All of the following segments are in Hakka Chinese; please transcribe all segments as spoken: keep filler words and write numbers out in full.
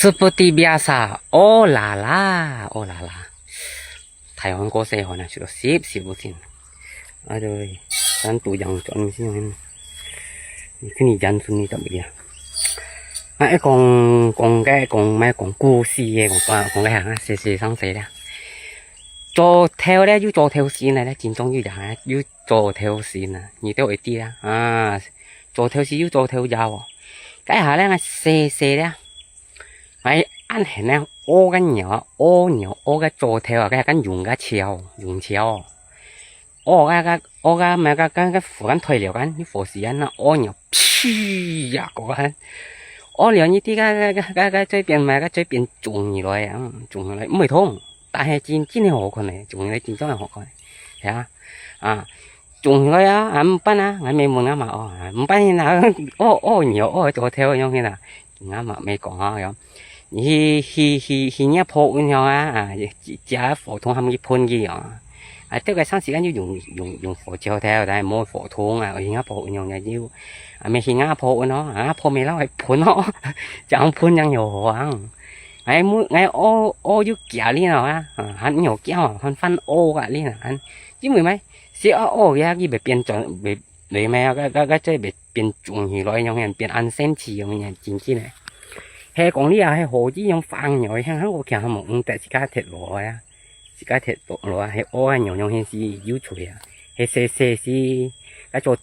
Seperti biasa, oh la la, oh la la。大漢過細漢啊，食到十十不停。啊，對，咱都養轉先，你跟你講出你怎麼樣？啊，愛講講个講，莫講故事个，講講講个哈，細細聲細啦。做頭咧，又做頭先咧，真中意啊，又做頭先啊，你都會知啦，啊，做頭先又做頭夜哦。該下咧，細細咧。 哎，恁樣呢，屙个尿啊，屙尿屙个做頭啊，該跟用个樵，用樵。屙个个屙个麼个个个扶緊退了緊，你扶時間啊，屙尿，屁呀，嗰个，屙了你啲个个个个个嘴邊麼个嘴邊腫起來啊，腫起來，毋會痛，但係真真係好看呢，腫起來真正係好看，係啊，啊。 種落啊，啊，毋辦啊，𠊎乜問阿嫲哦，啊，毋辦啦，哦，哦，你哦，哦，做頭樣个啦，阿嫲乜講啊，樣，去去去去若婆屋樣啊，啊，借火筒喊佢噴佢哦，啊，到該上時間就用用用火照頭，但係無火筒啊，去若婆屋樣就，啊，乜去若婆屋哦，啊，婆乜摎佢噴哦，正噴正有好啊，𠊎每𠊎屙屙就驚哩哦啊，啊，還有驚哦，還翻屙个哩啊，還因為咩？ 係啊，哦，佢佢會變轉，會會咩啊？該該該這會變腫起來，樣樣變恁神奇，樣樣真正个。係講你啊，係好似樣放尿，像像我看無，嗯，但自家鐵路啊，自家鐵路啊，係屙啊尿樣樣係有趣啊，係細細係，該做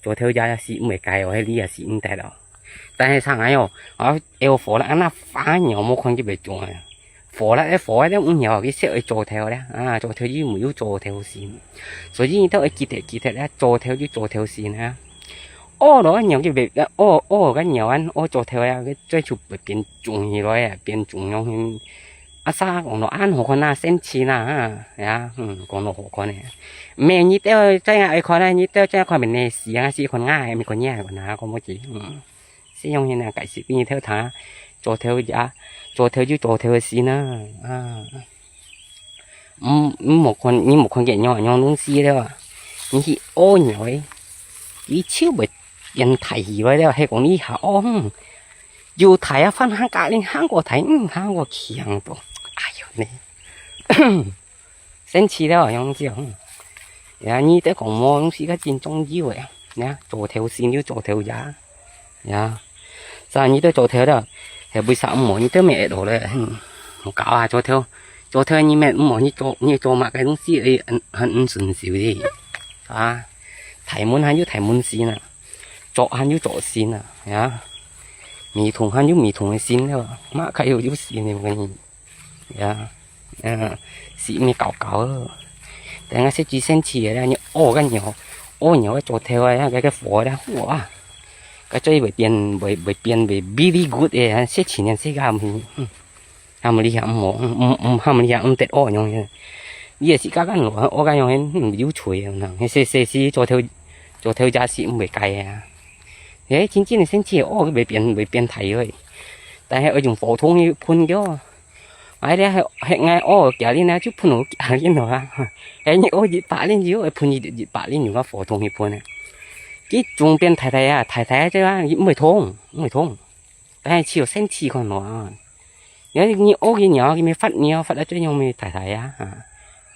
做頭家係毋會改哦，係你啊係毋得哦。但係上來哦，啊，有火了，啊，那放尿無看佢會腫啊。 火啦，哎，火啊，這五秒，佢識愛做頭咧，啊，做頭又無有做頭先，所以你都愛記得記得咧，做頭就做頭先啊。屙落个尿就別，屙屙个尿啊，屙做頭啊，佢嘴就會變腫起來啊，變腫樣形。啊，啥講到恁好看啊，神奇啦，啊，呀，嗯，講到好看呢。毋係，你兜真愛看啊，你兜真愛看面呢，是啊，是看啊，毋看你啊，看啊，看無去，嗯。 係樣形啊，解釋分你兜聽啊，做頭啊，做頭就做頭个先啊，啊。毋毋莫看，你莫看佢樣樣東西了啊，你去屙尿个，佢就會變大起來了，係講你下屙，嗯，又大啊，翻行隔離行過大，嗯，行過強到，哎喲呢。 生氣了，樣子哦。呀，你在講麼東西个真重要个啊？呀，做頭先又做頭呀。呀，啥你在做頭了？係為啥毋好？你在咩落了？哼，好搞啊，做頭，做頭你咩毋好？你做你做麼个東西？哎，很很唔順手的啊！大門還有大門先啊，做還有做先啊，呀，馬桶還有馬桶个先了，麼个有有先的，我跟你。 呀，嗯，是毋係搞搞咯？等下食煮生氣个啦，你屙个尿，屙尿个做頭啊，該个火啦，哇，該嘴會變會會變會really good个，食前人食个毋係，嗯，他們厲害毋好，嗯嗯嗯，他們厲害毋得屙樣个，你也是剛剛屙屙个樣个，嗯，有趣个，嗯，係係係做頭做頭家是毋會改个啊，誒，真正个生氣屙會變會變大个，但係愛用火筒去噴个。 哎，你還還愛屙幾下輪啊，就噴好幾下輪咯啊！哎，你屙一百輪就愛噴一一百輪，用个火筒去噴呢。佢總變大大啊，大大啊，這樣佢毋會痛，毋會痛。但係只有生氣看咯啊！因為你屙佢尿，佢咪發尿，發到最後咪大大啊，啊！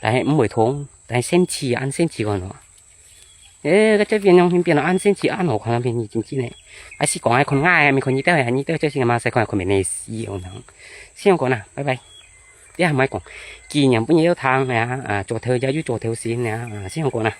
但係毋會痛，但係生氣啊，恁生氣看咯。 誒，該這邊樣形變到恁生氣，恁好看，變成真正个。啊，是講愛看𠊎，毋係看你兜，你兜這是嘛，使看看面个死樣樣。先講啦，拜拜。你還莫講，紀念本也有聽呀，啊，做頭家又做頭先呀，啊，先講啦。